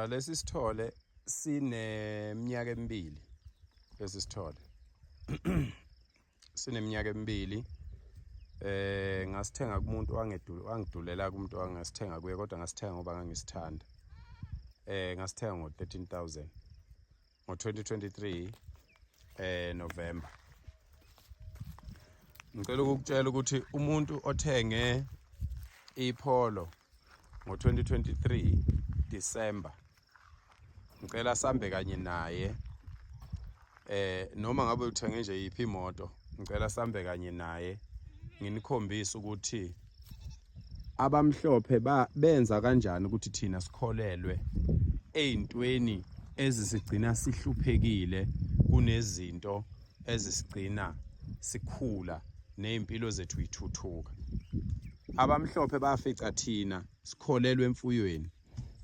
Lesi sithole sineminyaka emibili, lesi sithole sineminyaka emibili. Ngasithenga kumuntu wangidulela kumuntu wangasithenga kuye, kodwa ngasithenga ngoba ngangisithanda. Ngasithenga ngo-13,000 ngo-2023 November. Ngicela ukukutshela ukuthi umuntu othenge iPolo ngo-2023 December, ngicela sambe kanye naye, noma ngabe uthenge nje yiphi imoto, ngicela sambe kanye naye nginikhombise ukuthi abamhlophe benza kanjani ukuthi thina sikholelwe ey'ntweni ezisigcina sihluphekile kunezinto ezisigcina sikhula ney'mpilo zethu yithuthuka. Abamhlophe bafica thina sikholelwe emfuyweni,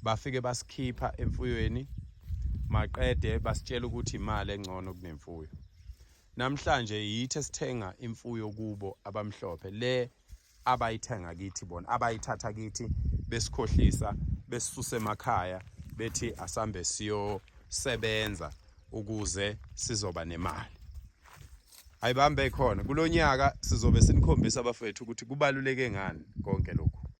bafike basikhipha emfuyweni, maqede basitshela ukuthi imali engcono kunemfuyo. Namhlanje yithi esithenga imfuyo kubo abamhlophe, le abayithenga kithi bona, abayithatha kithi, besikhohlisa, besisusa emakhaya, bethi asambe siyosebenza ukuze sizoba nemali. Ayibambe khona kulonyaka sizobe sinikhombisa, abafethu, ukuthi kubaluleke ngani konke lokhu.